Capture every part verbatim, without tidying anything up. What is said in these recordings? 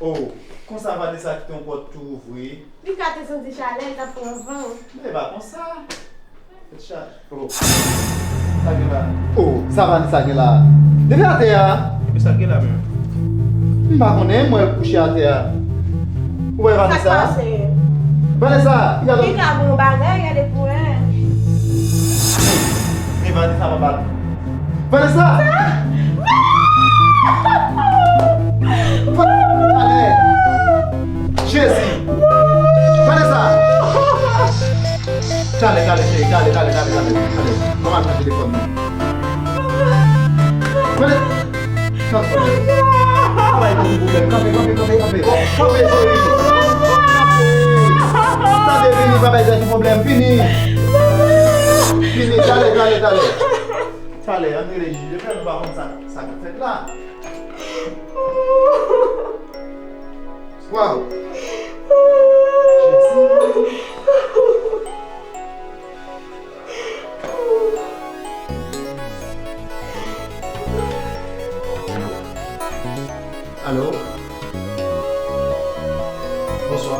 Oh, konsa Vanessa kite yon pòt tou ouvri? Li ka te santi chalè, l t ap pran van. Men e pa konsa. Tèt chaje. Oh. Sa gen la? Oh, sa Vanessa gen la? Depi atè a. Epi sa gen la menm? M pa konnen, m wè l kouche atè a. Ou wè Vanessa? Sa k pase? Vanessa, li ka... Li ka bon bagay, gade pou wè. Men Vanessa pa bat. Vanessa! Talè! Jezi! Vanessa! Talè, talè, cheri, talè, talè, talè, talè, talè. Mwen al pran telefòn nan. Vanessa! Kanpe. Papa, gen pwoblèm. Kanpe, kanpe, kanpe, kanpe. Kanpe, cheri. Kanpe. Tande, vini, papa, gen pwoblèm. Vini. Vini, talè, talè, talè. Talè, ann rele jij de pè, nou pa konn sa, sa k ap fèt la. Waw. Jezi. Alo? Bonswa.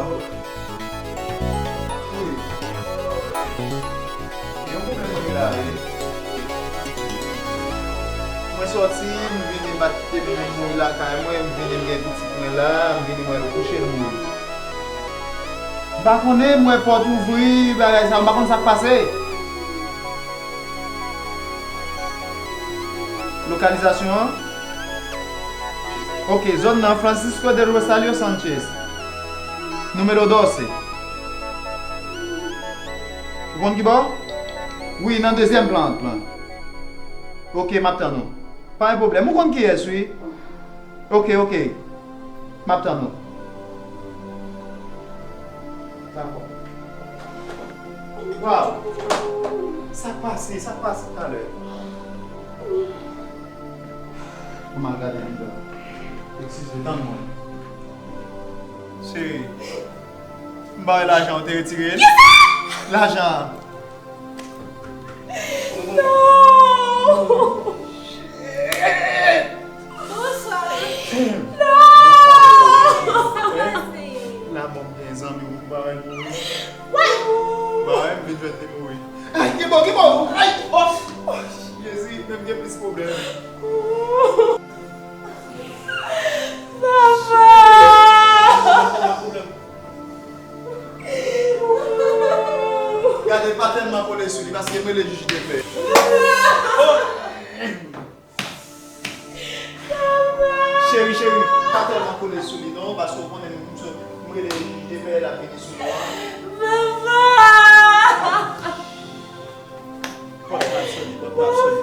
Wi. Yon pwoblèm mwen gen la, wi. Mwen sòti, m vini, m pa t te menm mouri lakay mwen, m vini, m gen pitit mwen la, m vini, m wè l kouche, l mouri. M pa konnen, m wè pòt ouvri, bagay sa, m pa konn sa k pase. Lokalizasyon an? Ok, zòn nan, Francisco del Rosario Sánchez. Nimewo doze. Ou konn ki bò? Wi, nan dezyèm plan, plan. Ok, m ap tann ou. Pa gen pwoblèm. Ou konn kiyès, wi. Ok, ok. M ap tann ou. Dakò. Waw! Sa k pase? Sa k pase talè? Ou mal gade anndan. Eskize, tann mwen. Cheri, m ba w lajan ou te retire l? Lajan an. Non! Bonswa. Non! Sa pase? La mò m gen zanmi ou pa wè l mouri. Wè! Ba wè m vin jwenn li mouri. Ay, ki bò, ki bò? Ay, oh, oh, Jezi, menm gen plis pwoblèm. Papa! Gade, pa tèlman kole sou li, paske m rele jij de pè. Cheri, cheri, pa tèlman kole sou li non, paske w konnen m, m rele jij de pè, l ap vini sou nou an. Pòt la ap sone, pòt la ap sone.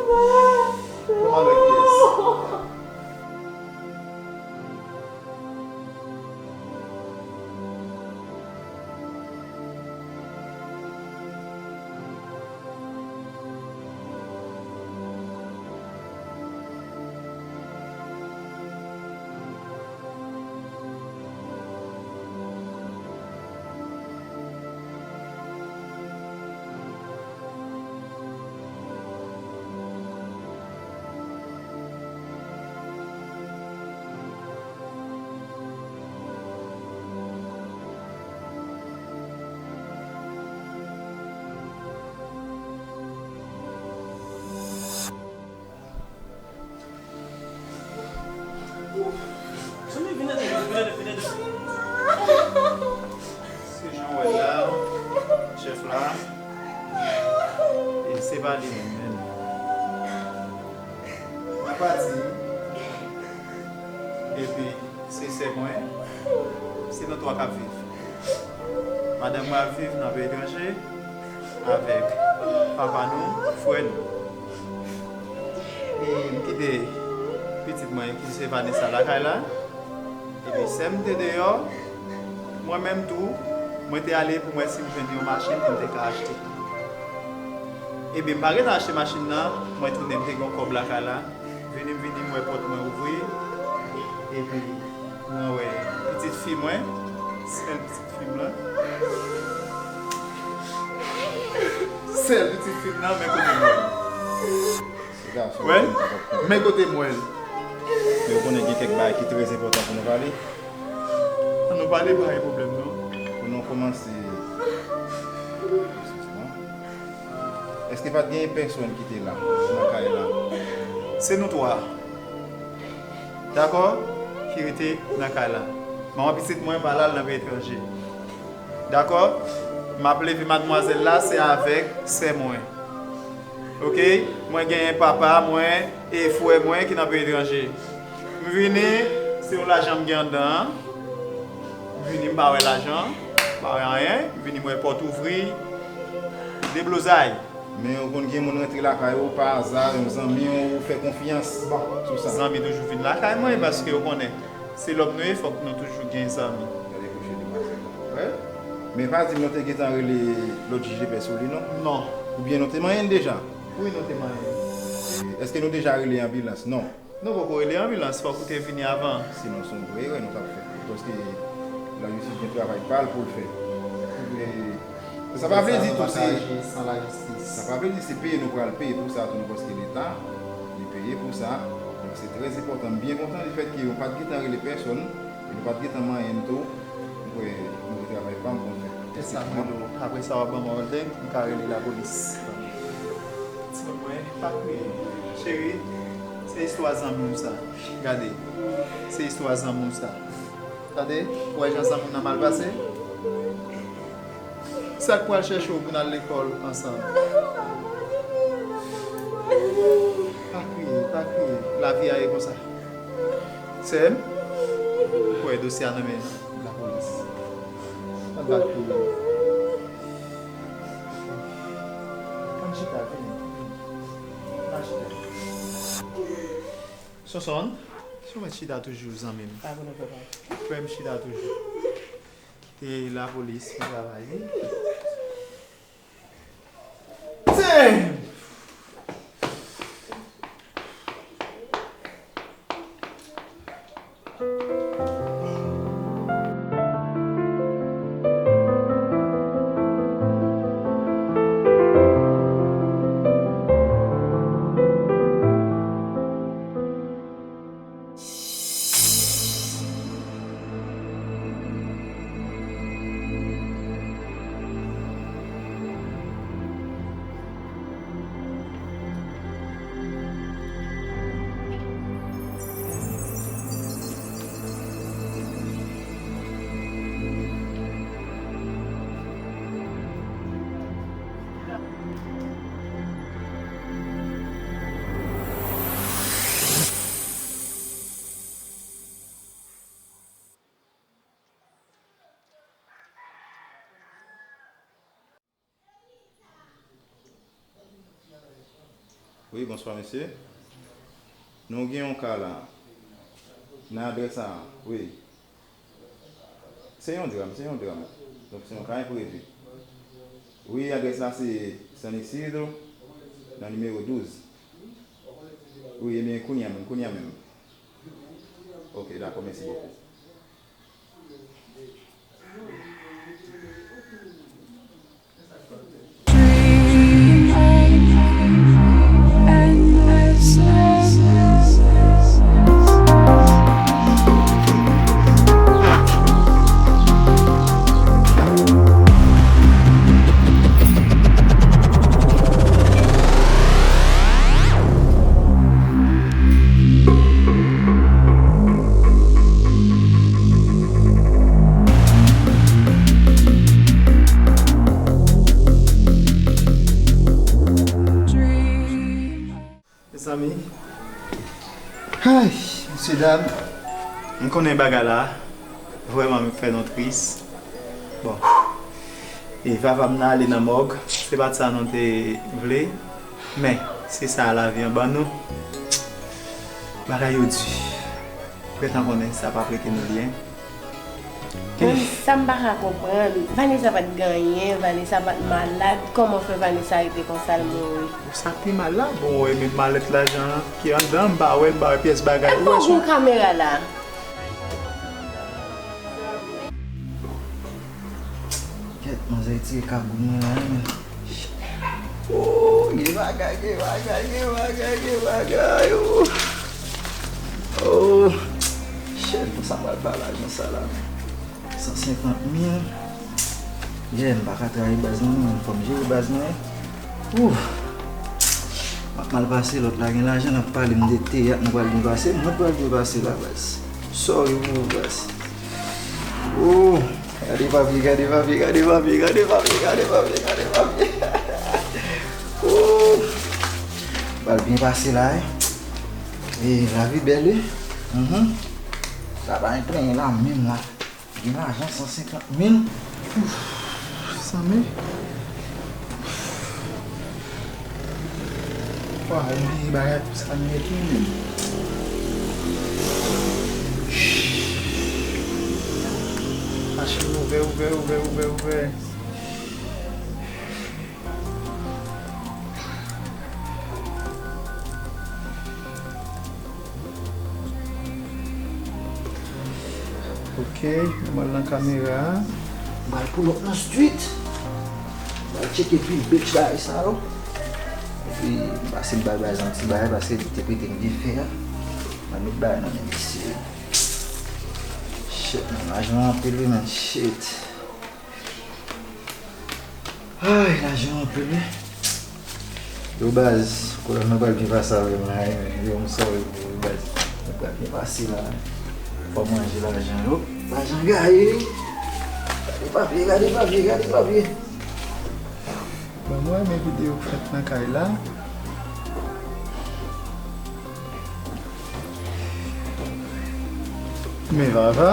Mwen pa wè kiyès. Zanmi, vin ede m, vin ede m, vin ede m. Se jan w wè l la, chèf la, e se pa li menm, menm. Mwen pati, epi se sè mwen, se nou twa k ap viv. Madanm mwen ap viv nan peyi etranje avèk papa nou, frè nou. E m kite pitit mwen ki se Vanessa lakay la. Epi sè m te deyò, mwen menm tou, mwen te ale pou m wè si m jwenn yon machin pou m te ka achte. Epi m pa gentan achte machin nan, mwen tounen m te gen yon kòb lakay la. Vini m vini m wè pòt mwen ouvri. Epi mwen wè pitit fi mwen, sèl pitit fi m lan. Sèl pitit fi m nan, men kote m wè l. Wè l, men kote m wè l. Men w konnen gen kèk bagay ki trè enpòtan pou nou pale. Nou pa depare pwoblèm, non. Pou nou kòmanse, èske pa t gen pèsòn ki te la, nan kay la? Se nou twa. Dakò? Ki rete nan kay la. Manman pitit mwen pa la, l nan peyi etranje. Dakò? M ap leve madmwazèl la, se avèk sè mwen. Oke? Mwen genyen papa mwen e frè mwen ki nan peyi etranje. M vini, se yon lajan m gen anndan an. M vini, m pa wè lajan, m pa wè anyen. M vini, m wè pòt ouvri, deblozay. Men ou konn gen moun rantre lakay ou pa aza, yon zanmi w ou fè konfyans. Bon, sou sa. Zanmi toujou vin lakay mwen, paske ou konnen, se lòm nou ye, fòk nou toujou gen zanmi. Gade kouche demwazèl la. Wè? Men pa di m nou te gentan rele lòt jij de pè sou li, non? Non. Oubyen nou te manyen l deja? Wi, nou te manyen l. E, èske nou deja rele anbilans? Non. Nou poko rele anbilans, fòk ou te vini avan. Sinon, se yon gwo erè nou t ap fè. Paske lajistis gen travay pa l pou l fè. E, sa pa vle di tou se, sa pa vle di se peye nou pral peye pou sa tou, non, paske Leta, li peye pou sa. Donk, se trè enpòtan. M byen kontan lefètke nou pa t gentan rele pèsonn, e nou pa t gentan manyen n tou. M kwè nou gen travay pa m pou n fè. Se sa m rele w. Apre sa, w ap ban mwen òdè, m ka rele lapolis. Timoun mwen, pa kriye. Cheri, se istwa zanmi w sa. Gade, se istwa zanmi w sa. Tande, ou wè jan zanmi w nan mal pase? Sa k pral chèche w pou n al lekòl ansanm? Pa kriye, pa kriye. Lavi a ye konsa. Sè m, ou wè dosye a nan men lapolis. Ann pa kriye. Ann chita, vini. Ann chita. Sonsonn, si w mèt chita toujou, zanmi m. Pa gen pwoblèm, papa. Frè m chita toujou. E lapolis, fè travay li. Damn! Wi, bonswa, mesye. Nou gen yon ka la. Nan adrès sa, wi. Se yon dram, se yon dram. Donk, se yon ka enprevi. Wi, adrès la se San Isidro, nan nimewo douz. Wi, ebyen, kounye a menm, kounye a menm. Ok, dakò, mèsi bokou. Mezanmi, ay, mesye dam, m konnen bagay la vrèman fè nou tris. Bon, e vava m nan ale nan mòg, se pa t sa nou te vle, men se sa lavi an ban nou. Bagay yo di. Gentan konnen sa p ap rete nou byen. Men sa m pa ka konprann, Vanessa pa t gen anyen, Vanessa pa t malad, kòman fè Vanessa rete konsa l mouri? Sa pi mal la, bon, e men malèt lajan an ki anndan, m pa wè l, m pa wè pyès bagay. Epa w gen kamera la? Kèt, manzè tire kagoul mwen la, men. Oh, gen bagay, gen bagay, gen bagay, gen bagay, oh. Oh, shit, pou sa m pral ba lajan sa la, men. San senkant mil. Yeah, m pa ka trayi baz mwen, non, men fò m jere baz mwen. Ouf. M ap mal pase, lòt la gen lajan, l ap pale m de teyat, nou pral byen pase, mwen pral byen pase la, baz. Sorry pou ou, baz. Oh, gade papye, gade papye, gade papye, gade papye, gade papye, gade papye. Oh. Pral byen pase la, wi. E lavi bèl, wi. Mhm. Sa pa gen plenyen la menm la. Gen lajan san senkant mil. Ouf, sa men. Wa, m bliye bagay pou sa nèt wi menm. Mache ouvè, ouvè, ouvè, ouvè, ouvè. Ok, nou al nan kamera a. M al pull up nan street. M al tcheke pil bitch bagay sa yo. Epi, m pase m bay bay yon ti bagay paske li te prete m dife a. M al met bagay nan men misye. Shit, man, lajan anpil wi, man, shit. Ay, lajan anpil wi. Yo baz, kounye a nou pral byen pase avè m la wi, men. Yo, m sorry pou ou baz. Nou pral byen pase la. Fò manje lajan yo. Lajan gaye wi. Gade papye, gade papye, gade papye. Bon, mwen renmen videyo k fèt nan kay la. Men Vava.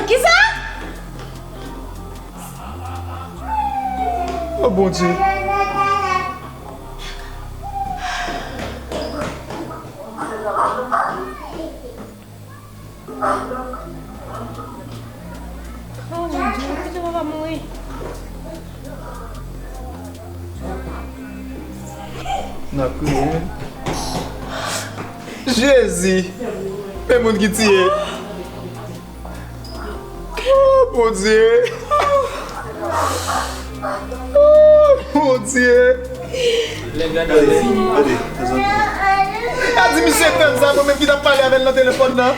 Kisa? Oh Bondye. Oh Bondye, kite papa mouri. N ap kriye. Jezi! Men moun ki tiye. Oh Bondye! Oh Bondye! Gade, gade, mezanmi. Gade misye tann sa, mwen menm ki t ap pale avè l nan telefòn nan.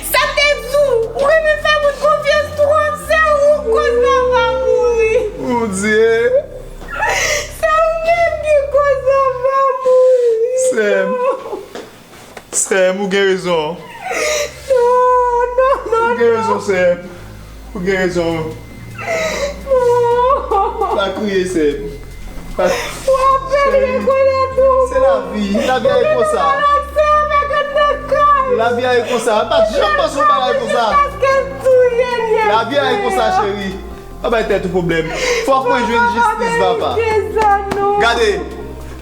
Sa m te di w, ou renmen fè moun konfyans twòp, se ou k koz papa mouri. Bondye. Se ou menm ki koz papa mouri. Sè m. Sè m, ou gen rezon. Non, non, non, non. Ou gen rezon, sè m. Ou gen rezon. Non. Pa kriye, sè m. Pa... W ap pèdi rekonèt ou. Se lavi. Lavi a ye konsa. Lavi a ye konsa. M pa t janm panse yon bagay konsa. Lavi a ye konsa, cheri. Pa bay tèt ou pwoblèm. Fòk mwen jwenn jistis, Vava. Gade,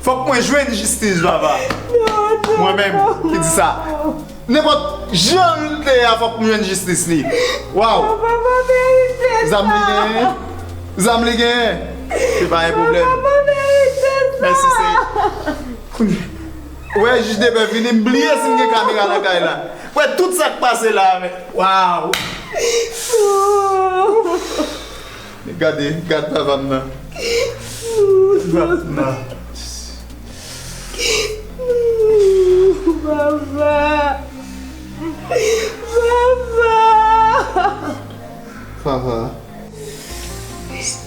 fòk mwen jwenn jistis, Vava. Mwen menm ki di sa. Nenpòt jan l te ye a, fòk m jwenn jistis li. Waw! Zam li genyen? Zam li genyen? Se pa yon pwoblèm. Mèsi, Seyè. Ou wè, jij de pè vini, m bliye si m gen kamera nan kay la. Ou wè tout sa k pase la, men, waw! Gade, gad papa m nan. Papa m nan. Papa. Papa. Papa.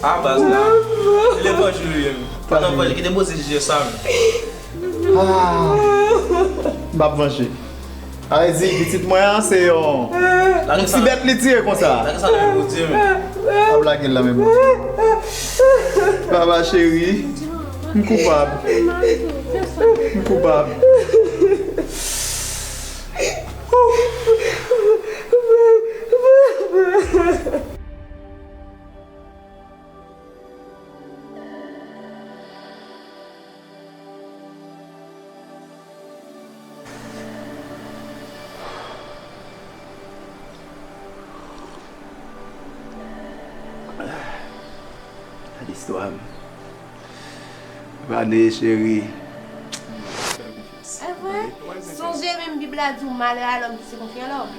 A baz la. Papa. Li te pran jiri. Pandan pran li, kite poze jije sa. Ah. M ap vanje. A vle di, pitit mwen an, se yon, yon ti bèt li tiye konsa. Lage sa nan men Bondye, men. Ap lage l nan men Bondye. Papa cheri, m koupab. M koupab. Gade istwa m. Vane, cheri. Evre? Sonje menm Bib la di w malè a lòm ki se konfyan lòm.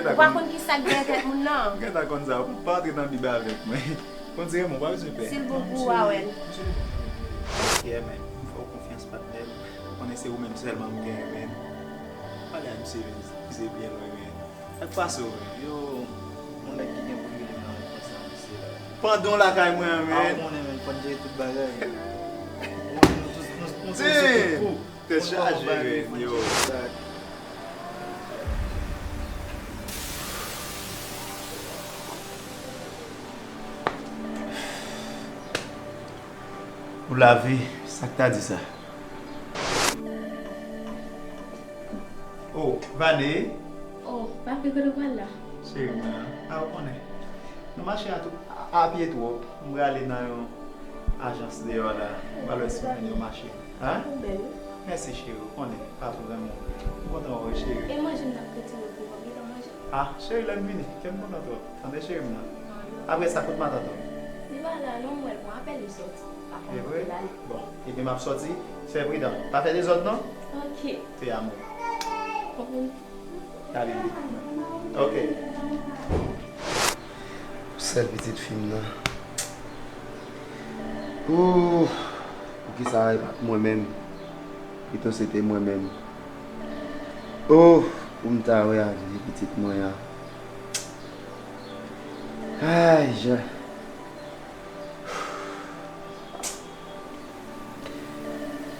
Ou pa konn ki sa k dèyè tèt moun nan. M gentan konn sa. Ou pa antre nan Bib avèk mwen. Konn se mwen, ou pa bezwen pè. Si l bon pou ou, a wè l. Yeah, man. Konfyans patnè m. Konnen se ou menm sèlman m genyen, men. Pale a misye, men, misye byen lwen, men. Sa k pase w, men? Yo, yon nèg ki gen pou l rele m nan konsa, misye la. Pandan w lakay mwen an, men. A, ou konnen, men, fò n jere tout bagay. Ou konnen nou tout, nou, nou tout sou tout kou. Tèt chaje, men, yo. Pou lavi, sa k ta di sa? Oh, Vane. Oh, papi, kote w pral la? Cheri mwen, a, ou konnen. Nou mache a tou, a, a pye twòp. M prale nan yon ajans deyò la. M pral wè si m jwenn yon machin. Hein? Ou bèl, wi. Mèsi, cheri. Ou konnen, pa pou lanmou. M kontan wè w, cheri. E manje m t ap retire pou ou, ou gentan manje? Ah, cheri, lè m vini, kè m kontan twòp. Tande, cheri m nan. Apre sa, kote matant ou? Li pa la non, m wè l, bon, apèl li sòti. Pa konn kote l ale. Bon, ebyen, m ap sòti. Fè pridan. Pa fè dezòd, non? Ok. Te amo. Konprann. Talè li. Ok. Sèl pitit fi m nan. Ooh, poukisa e pa t mwen menm? Pito se te mwen menm. Ooh, pou m ta wè avi pitit mwen an. Ay, jan.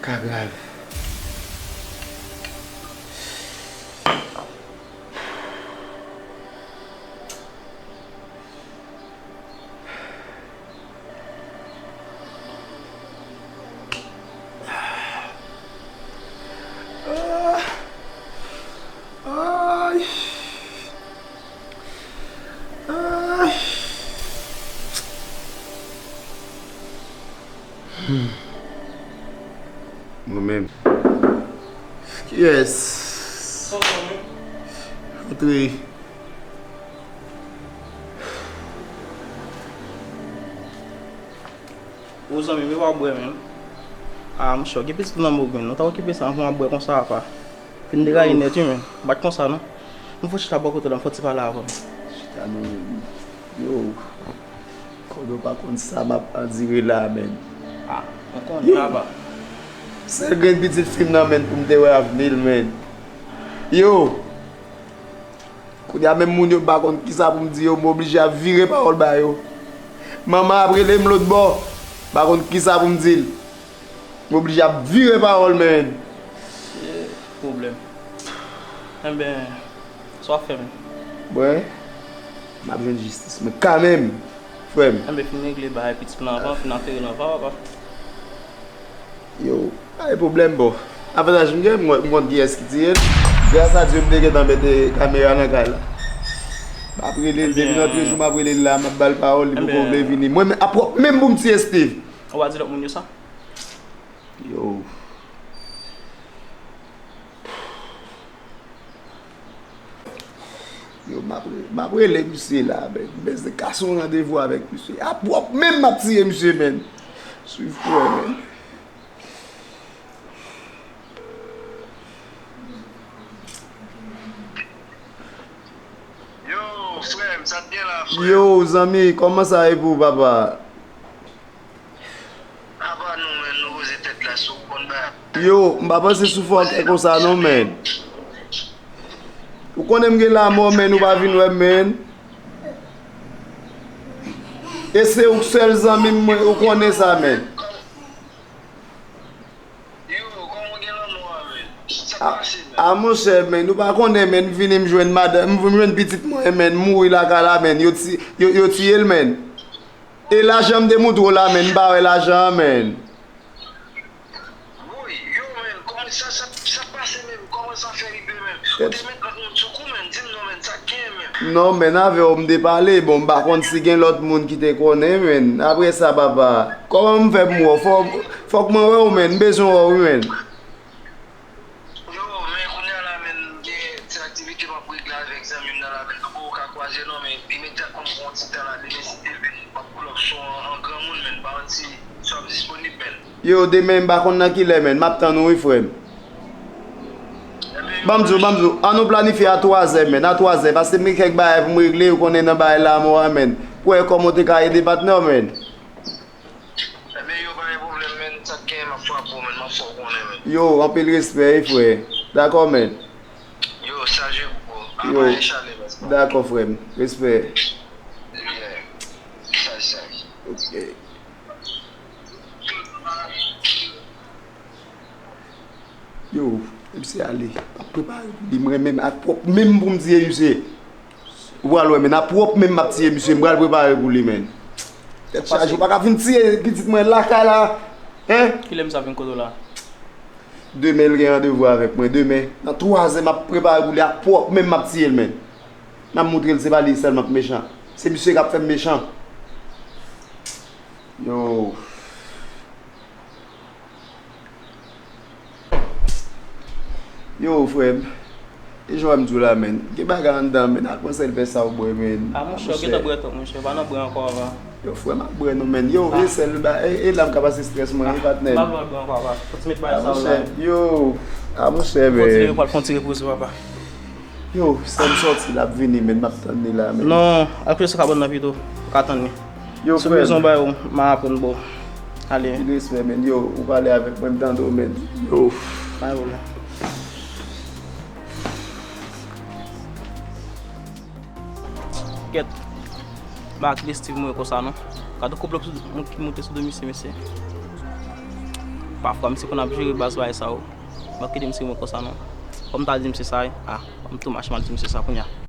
Ka grav. Ay. Ay. Hmm. Mwen menm. Kiyès? Antre. Ou zanmi m, e pa w bwè menm. Ah, monchè, w gen pitit nan men w, men. Ou ta okipe sa, anvan w ap bwè konsa, apa. Fin deraye nèt, wi, men. Bat konsa, non. Nou fò chita bò kote w la, m fò ti pale avè w. Chita nou menm. Yo. Konnen w pa konn sa m ap andire la, men. Ah, mwen konnen, apa. Sèl grenn pitit fi m nan, men, pou m te wè avni l, men. Yo. Kounye a menm moun yo m pa konn kisa pou m di yo, m oblije ap vire pawòl ba yo. Manman ap rele m lòt bò, m pa konn kisa pou m di l. M oblije ap vire pawòl, men. Se pwoblèm. Enben, sa w ap fè menm? Mwen, m ap jwenn jistis mwen kanmenm, frè m. Enben, fin regle bagay pitit lan avan, fin antere l avan, papa. Yo, pa gen pwoblèm, bon. Avantaj m gen, m, m konn kiyès ki tiye l. Gras a Dye, m te gentan mete kamera nan kay la. M ap rele l, depi nan trè jou, m ap rele l la, m ap ba l pawòl, li poko vle vini. Mwen, men, apwòp menm pou m tiye Steve. Ou pa di lòt moun yo sa? Yo. Yo, m ap re-, m ap rele misye la, men. M bezwen kase yon randevou avèk misye. Apwòp menm m ap tiye misye, men. Swiv frè, men. Yo, frè m, sa t gen la, frè? Yo, zanmi, kòman sa ye pou ou, papa? Apa nou, men, nou poze tèt la sou konn ba. Yo, m pa panse sou fòkè konsa non, men. Ou konnen m gen lanmò, men, ou pa vin wè m, men. E se ou k sèl zanmi m, mwen, ou konnen sa, men. Yo, kòman w gen lanmò a, men? Sa k pase, men? A, monchè, men, ou pa konnen, men, m vini, m jwenn madanm, m vin jwenn pitit mwen, men, mouri lakay la, men, yo ti-, yo, yo tiye l, men. E lajan m te moutre w la, men, m pa wè lajan an, men. Woy, yo, men, kòman sa, sa, sa pase menm? Kòman sa fè rive menm? Ou te met lòt moun sou kou, men, di m non, men, sa k genyen menm? Non, men, avè w m te pale, bon, m pa konn si gen lòt moun ki te konnen, men. Apre sa, papa, kòman m fè pou m wè w? Fò, fòk mwen wè w, men, m bezwen wè w, wi, men. Yo, men kounye a la, men, gen ti aktivite m ap regle avèk zanmi m nan la, men, nou poko ka kwaze non, men imedyatman m pran yon ti tan la, demen si Dye vle, m ap pull up sou an, an granmoun, men, pa manti, si w ap disponib, men. Yo, demen m pa konn nan kilè, men, m ap tann ou, wi, frè m. Ban m di w, ban m di w, an nou planifye a twazè, men, a twazè, paske m gen kèk bagay pou m regle, ou konnen nan bagay lanmò a, men, pou wè kòman w te ka ede patnè w, men. Ebyen, yo, pa gen pwoblèm, men, sa k genyen, m ap frape. Bro, men, m ap fè w konnen, men. Yo, anpil respè, wi, frè. Dakò, men. Yo, chaje, bro. Yo. Apaye chale, men. Dakò, frè m. Respè. Yeah. Chaje, chaje. Ok. Yo, misye ale. M ap prepare pou li. M renmen ak pwòp men m pou m tiye misye. Ou pral wè, men, a pwòp men m ap tiye misye. M pral prepare pou li, men. Tèt chaje, ou pa ka vin tiye pitit mwen lakay la. Hein? Kilè misye ap vin kote w la? Demen, l gen randevou avèk mwen. Demen, nan twa zè, m ap prepare pou li. A pwòp men m ap tiye l, men. M ap montre l se pa li sèlman k mechan. Se misye k ap fè m mechan. Yo. Yo, frè m. E jan w wè m di w la, men. Gen bagay anndan, men. Al pran sèl vè sa w bwè, men. A, monchè, ou gentan bwè twòp, monchè. Pa nan bwè ankò, papa. Yo, frè m, ap bwè non, men. Yo, e sèl ba, e, e la m ka pase estrès mwen, wi, patnè m. Pa pran bwè ankò, papa. Fò ti met bagay sa w la. Yo, a, monchè, men. Kontinye, pral fon ti repoze, papa. Yo, sè m sòti, l ap vini, men. M ap tann li la, men. Non, al kouche sou kabann nan pito. Ou ka tann li. Yo, frè m. Si w bezwen bay ou, m a aprann ba w. Ale. Anpil respè, men. Yo, ou pale avèk mwen, m tande w, men. Yo. Pa gen pwoblèm. Kèt. M pa ak Steve mwen konsa, non. Gade koup lòp ki moute sou do misye, mesye. Pafwa, misye konn ap jere baz bagay sa yo. M pa kite misye mwen konsa, non. Fò m ta di misye sa, wi. A, fò m tou mache, m al di misye sa kounye a.